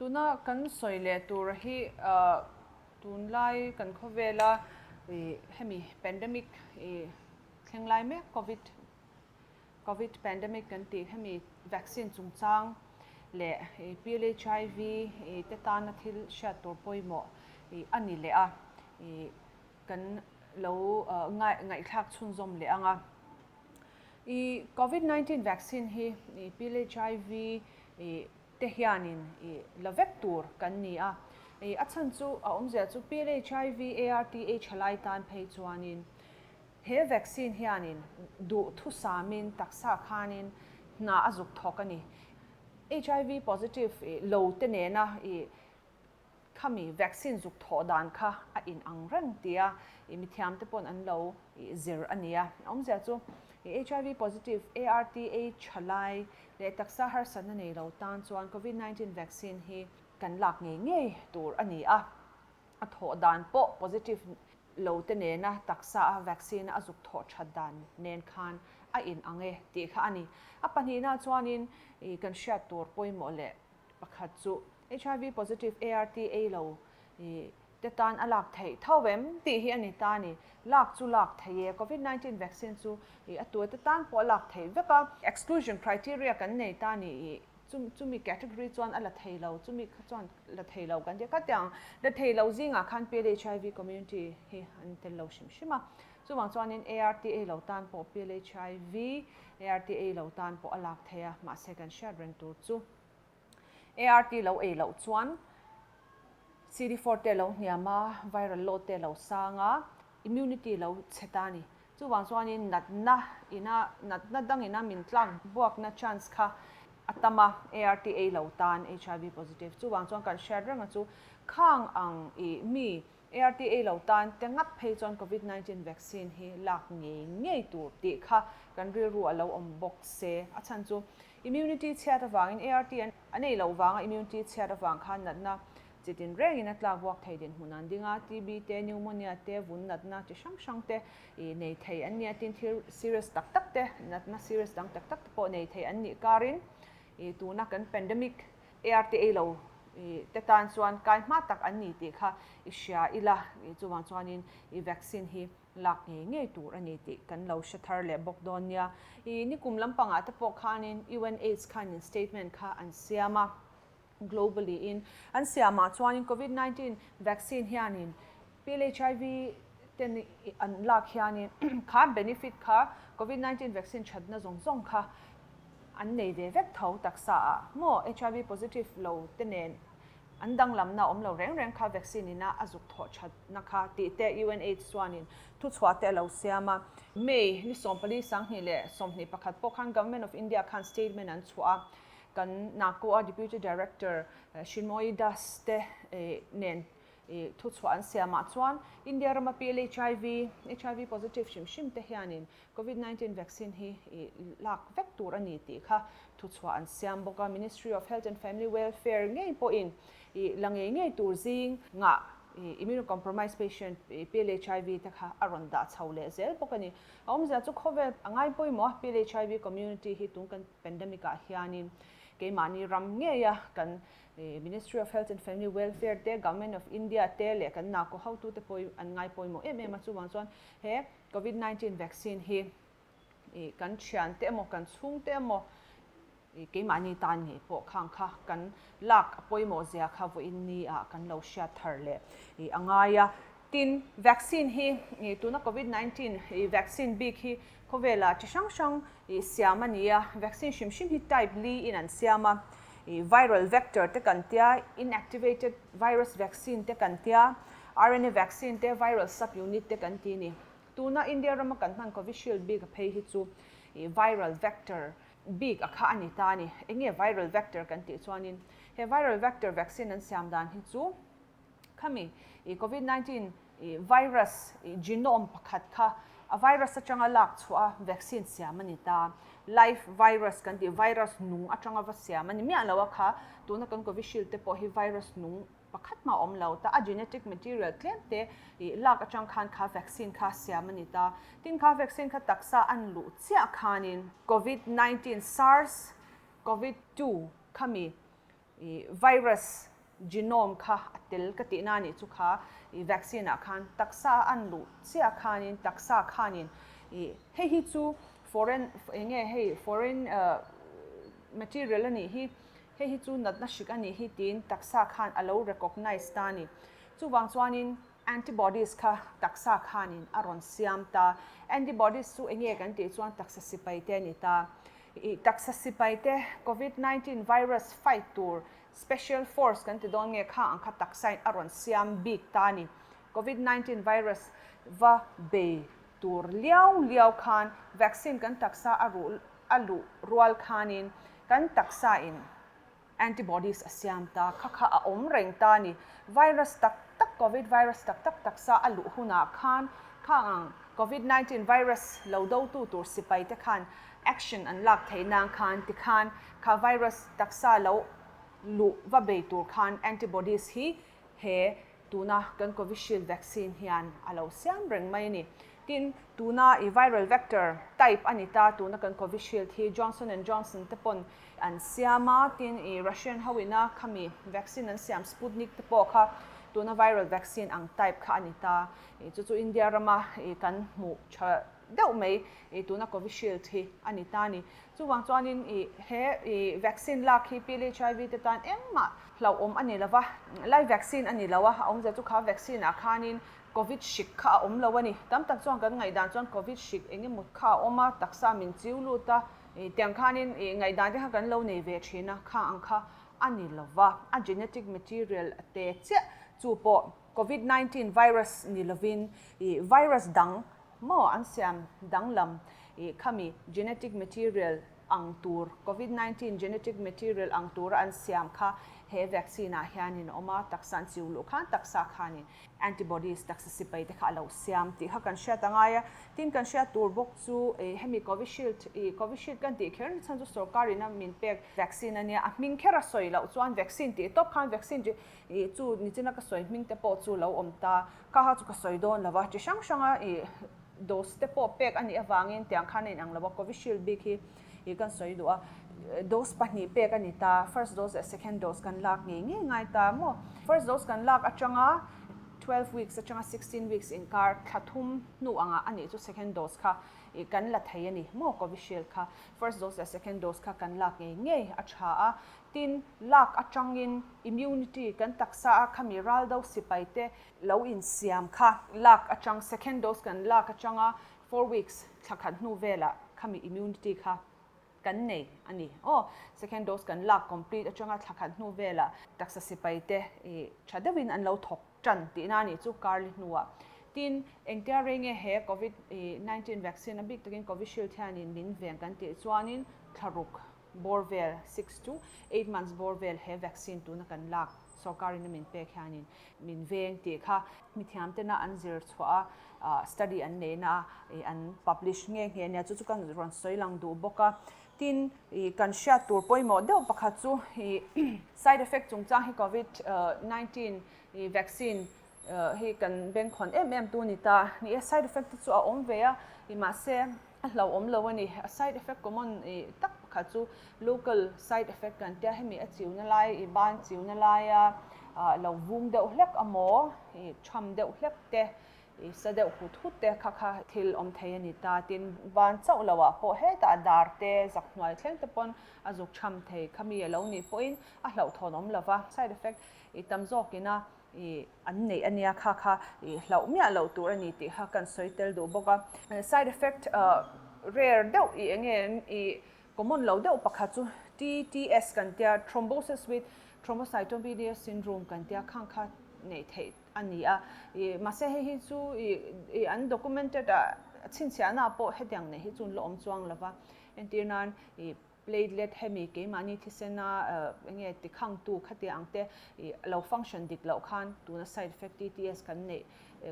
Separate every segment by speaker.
Speaker 1: Tuna kan sawi leh tur hi tunlai kan khawvela hemi pandemic thleng lai mek covid covid pandemic kan tih hemi vaccine chungchang leh PLHIV te tana thil hriat tur pawimawh a ni leh a, kan lo ngaihthlak chhunzawm leh ang a. Covid 19 vaccine hi PLHIV te hianin i la vek tur kan ni a. I a chhan chu a awmzia chu PLHIV ART thalai tan phei chuanin he vaccine hianin duh thusamin taksa khanin hna a zuk thawk a ni. HIV positive lo te nena i Khami vaccine zuk thawh dan kha a in ang reng tia i mithiam te pawn an lo zir a nia. A awmzia chu i HIV positive ART ei tha lai leh taksa harsatna nei lo tan chuan Covid 19 vaccine hi kan lak ngei ngei tur a ni a. A thawh dan pawh positive lo te nena taksa a vaccine a zuk thawh that dan nen khan a in ang e tih kha a ni. A pahnihna chuanin i kan hriat tur pawimawh leh Pakhat chu HIV positive ART ei lo te tan a lak theih tho em tih hi a ni ta a ni. Lak chu lak theih e, Covid 19 vaccine chu a tu te tan pawh a lak theih vek a. Exclusion criteria kan nei ta a ni, chumi category chuan a la thei lo, chumi kha chuan la thei lo kan ti a. Khatiang la thei lo zingah khan PLHIV community hi an tel lo hrim hrim a. Chuvang chuanin ART ei lo tan pawh PLHIV ART ei lo tan pawh a lak theih a, mahse kan hriat reng tur chu ART lo ei loh chuan CD4 te lo hniam a, viral load te lo sang a, immunity lo chhe ta a ni. Chuvang chuanin natna ina natna dangina min tlak buakna chance kha a tam a, ART ei lo tan HIV positive. Chuvang chuan kan hriat reng a chu khang ang i mi ART ei lo tan te ngat phei chuan Covid 19 vaccine hi lak ngei ngei tur tih kha kan rilru a lo awm bawk se. A chhan chu immunity chhiat avangin ART an ei loh vanga immunity chhiat avang khan natna chi tin rengin a tlak buak thei dinhmun an ding a, TB te, pneumonia te, vun natna chi hrang hrang te i nei thei an nia tin thil serious tak tak te, natna serious dang tak tak te pawh nei thei an nih karin i tuna kan pandemic ART ei lo te tan chuan kai hma tak an ni tih kha i hria ila, chuvang chuanin i vaccine hi lak ngei ngei tur a ni tih kan lo hre thar leh bawk dawn nia. I nikum lampangah te pawh khanin UNAIDS khanin statement kha an siam a, globally in an siamah chuanin covid 19 vaccine hianin PLHIV ten an lak hianin kha benefit kha covid 19 vaccine thatna zawng zawng kha an nei ve vek tho taksa ah maw HIV positive lo te nen an danglamna awm lo reng reng kha vaccine ina a zuk thawh thatna kha tih te UNAIDS chuanin thuchhuah te a lo siam a. May ni 24, 21 pawh khan Government of India khan statement an chhuah a, kan NACO a Deputy Director Shinmoyi Das te nen thuchhuah an siamah chuan India rama PLHIV, HIV positive hrim hrim te hianin Covid 19 vaccine hi lak vek tur a ni tih kha thuchhuah an siam bawk a. Ministry of Health and Family Welfare ngei pawhin la ngei ngei tur zing ngah immunocompromised patient PLHIV te kha a rawn dah chho leh zel bawk a ni. A awmzia chu khawvel a ngai pawimawh a, PLHIV community hi tun kan pandemic ah hianin keimahni ram ngeia kan Ministry of Health and Family Welfare te, Government of India te leh kan nako hotute pawh an ngai pawimawh em em a. Chuvang chuan he Covid 19 vaccine hi kan thiante emaw kan chhungte emaw keimahni tan ngei pawh khang kha kan lak a pawimawh zia kha vawiin ni ah kan lo hriat thar leh a ngai a. Tin, vaccine hi tuna Covid 19 vaccine bik hi khawvela chi hrang hrang siam a ni a, vaccine hrim hrim hi type li in an siam a, viral vector te kan tia, inactivated virus vaccine te kan tia, RNA vaccine te, viral subunit te kan ti a ni. Tuna India rama kan hman Covishield bik a phei hi chu viral vector bik a kha a ni ta a ni. Eng nge viral vector kan tih chuanin he viral vector vaccine an siam dan hi chu khami Covid 19 virus genome pakhat kha a virus atanga lak chhuah a vaccine siam a ni ta. Live virus kan tih virus nung atanga va siam a ni miah lo a kha tuna kan Covishield te pawh hi virus nung pakhat mah awm lo ta a genetic material tlem te lak atang khan kha vaccine kha siam a ni ta. Tin kha vaccine kha taksa an luh chiah khanin Covid 19 SARS Covid 2 khami virus. genome kha a tel ka tihna a nih chu kha i vaccine ah khan taksa a an luh chiah khanin taksa khanin i hei hi chu foreign eng nge hei foreign material a nih hi hei hi chu natna hrik a nih hi tiin taksa khan a lo recognize ta a ni. Chuvang chuanin antibodies kha taksa khanin a rawn siam ta. Antibodies chu eng nge kan tih chuan taksa sipai te a ni ta. I taksa sipai te covid 19 virus fight tur special force kan ti dawn nge kha ang kha taksain a rawn siam bik ta a ni. Covid 19 virus va bei tur liau liau khan vaccine kan taksa a ruh a luh rual khanin kan taksain antibodies a siam ta kha kha a awm reng ta a ni. Virus tak tak covid virus tak tak taksa a luh hunah khan khang ang covid 19 virus lo dotu tur sipai te khan action an lak theih nan khan tikhan kha virus taksa lo luh va bei tur khan antibodies hi he tuna kan Covishield vaccine hian a lo siam reng mai a ni. Tin, tuna i viral vector type a ni ta, tuna kan Covishield hi Johnson and Johnson te pawn an siam a, tin i Russian ho ina khami vaccine an siam Sputnik te pawh kha tuna viral vaccine ang type kha a ni ta. Chu chu India rama i kan hmuh tha deuh mai i tuna Covishield hi a ni ta a ni. Chuvang chuanin i he i vaccine lak hi PLHIV te tan engmah hlauhawm a ni lo va, live vaccine a ni lo a, a awmzia chu kha vaccine ah khanin Covid hrik kha a awm lo a ni. Tam tak chuan kan ngaihdan chuan Covid hrik eng emaw kha a awm a, taksa min chiu lut a, i tiang khanin i ngaihdan te kha kan lo nei ve thin a, kha ang kha a ni lo va, a genetic material a te chiah chu pawh Covid 19 virus ni lovin i virus dang Maw an siam danglam i khami genetic material ang tur, covid 19 genetic material ang tura an siam kha he vaccine ah hianin a awm a, taksa an chiu luh khan taksa khanin antibodies taksa sipai te kha a lo siam tih kha kan hriat a ngai a. Tin kan hriat tur bawk chu i hemi Covishield i Covishield kan tih kher na chhan chu sorkar in a min pek vaccine a nia, a hming kher a sawi loh chuan vaccine tih tawp khan vaccine chi i chu nichina ka sawi hming te pawh chu lo awm ta. Ka ha chu ka sawi dawn lo va, chi hrang hranga ih dose te pawh pek a nih avangin tiang khan a inang lo a, Covishield bik hi ih kan sawi duh a, dose pahnih pek a ni ta, first dose leh second dose kan lak ngei ngei ngai ta maw? First dose kan lak atanga 12 weeks atanga 16 weeks inkar thla thum hnu angah a nih chu second dose kha ih kan la thei a ni maw Covishield kha, first dose leh second dose kha kan lak ngei ngei a tha a, Tin, lak atangin immunity kan taksa a khami raldo sipai te lo insiam kha lak atang second dose kan lak atanga 4 weeks thla khat hnu velah khami immunity kha kan nei a ni. Aw, second dose kan lak complete atanga thla khat hnu velah taksa sipai te i tha deuhin an lo thawk tan tihna a nih chu karli hnuah. Tin, engtia rei nge he covid 19 vaccine a bik takin Covishield hianin min veng kan tih chuanin thlaruk bawr vel, 6 to 8 months bawr vel he vaccine tuna kan lak sorkarin a min pek hianin min veng tih kha mithiam tena an zir chhuah a, study an nei na a, an publish nge nge nia chu chu kan rawn sawi lang duh bawk a. Tin, kan hriat tur pawimawh deuh pakhat chu side effect chungchang hi covid 19 vaccine hi kan bengkhawn em em tu ni ta. Ni e, side effect te chu a awm ve a, mahse a hlauhawm lo a ni. A side effect common tak pakhat chu local side effect kan tia, hemi a chiuna lai i ban chiuna laia lo vung deuh hlek amaw i tham deuh hlek te i sa deuh hut hut te kha kha thil awm thei a ni ta. Tin, ban chauh lo ah pawh hetah dar te zak hnuai thleng te pawn a zuk tham thei khami a lo nih pawhin a hlauhthawn awm lova. Side effect i tam zawkina i an neih a nia kha kha i hlauh miah loh tur a ni tih kha kan sawi tel duh bawk a. Side effect rare deuh i enge i common lo deuh pakhat chu TTS kan tia, thrombosis with thrombocytopenia syndrome kan tia, khang kha neih theih a ni a. I mahse hei hi chu i an documented a chhinchhiahna pawh hetiang nei hi chu an la awm chuang lova. Entir nan i platelet hemi keimahni thisena enge tikhangtu khatia ang te i lo function dik loh khan tuna side effect TTS kan neih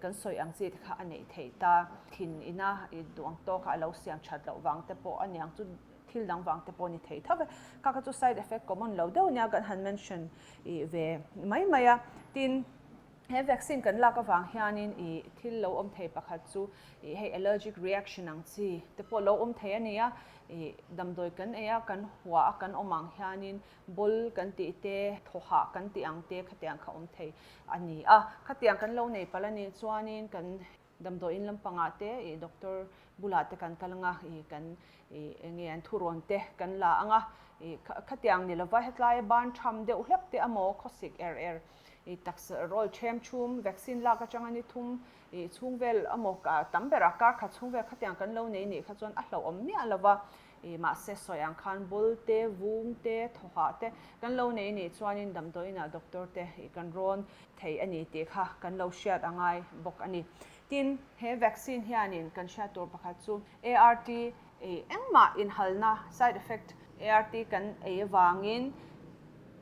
Speaker 1: kan sawi ang chi te kha a neih theih ta. Thin ina i duh ang tawk a a lo siam that loh vang te pawh a niang chu thil dang vang te pawh ni thei tho ve. Kha kha chu side effect common lo deuh nia kan han mention i ve mai mai a. Tin. He vaccine kan lak avang hianin ih thil lo awm thei pakhat chu ih hei allergic reaction ang chi te pawh lo awm thei a ni a, ih damdawi kan ei a kan hua a kan awm ang hianin bawl kan tih te thaw hah kan tih ang te khatiang kha awm thei a ni a, khatiang kan lo nei palh a nih chuanin kan Damdawiin lampangah te ih doctor bulah te kan kal anga ih kan ih eng nge an thurawn te kan la anga ih khatiang ni lova hetlaia ban tham deuh hlek te amaw khawsik er er ih taksa rawl them chhum vaccine lak atanga ni thum ih chhung vel amaw tam berah kar khat chhung vel khatiang kan lo nei nih kha chuan a hlauhawm miah lova ih mahse sawi ang khan bul te vung te thawhah te kan lo nei nih chuanin damdawiinah doctor te ih kan rawn thei a ni tih kha kan lo hriat a ngai bawk a ni. Tin, he vaccine hianin kan hriat tur pakhat chu ART ei engmah inhalna, side effect, ART kan ei avangin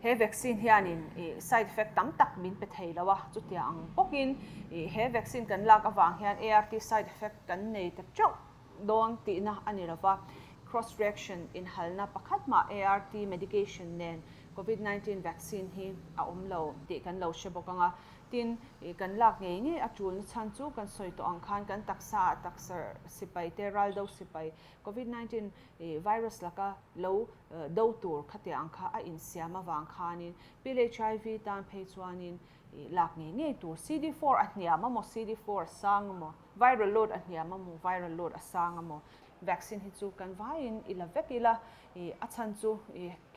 Speaker 1: he vaccine hianin side effect tam tak min pe thei lo a, chutia ang bawkin he vaccine kan lak avang hian ART side effect kan nei ta teuh dawn tihna a ni lova, cross reaction inhalna pakhat mah ART medication nen Covid 19 vaccine hi a awm lo tih kan lo hre bawk ang a, tin kan lak ngei ngei a tulna chhan chu kan sawi tawh ang khan kan taksa ah taksa sipai te raldo sipai Covid 19 virus laka lo do tur khatiang ang kha a insiam avang khanin pil HIV tan phei chuanin lak ngei ngei tur CD4 a hniam amaw CD4 a sang amaw viral load a hniam amaw viral load a sang amaw vaccine hi chu kan vaiin i la vek ila a chhan chu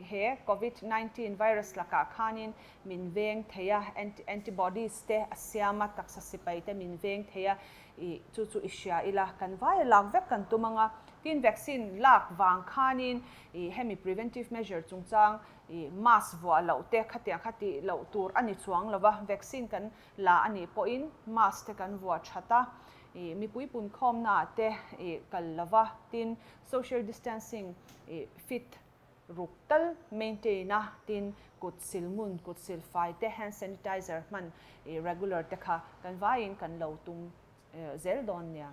Speaker 1: He Covid 19 virus lakah khanin min veng thei a, antibodies te a siam a, taksa sipai te min veng thei a, ih chu chu i hria ila kan vaia lak vek kan tum ang a. Tin vaccine lak vang khanin ih hemi preventive measure chungchang ih mask vuah loh te khatiang kha tih loh tur a ni chuang lo va, vaccine kan la a nih pawhin mask te kan vuah that a, ih mipui punkhawmnaah te ih kal lo va, tin social distancing ih fit ruk tal maintain a, tin kut sil ngun, kut sil fai te, hand sanitizer hman regular te kha kan vaiin kan lo tum zel dawn nia.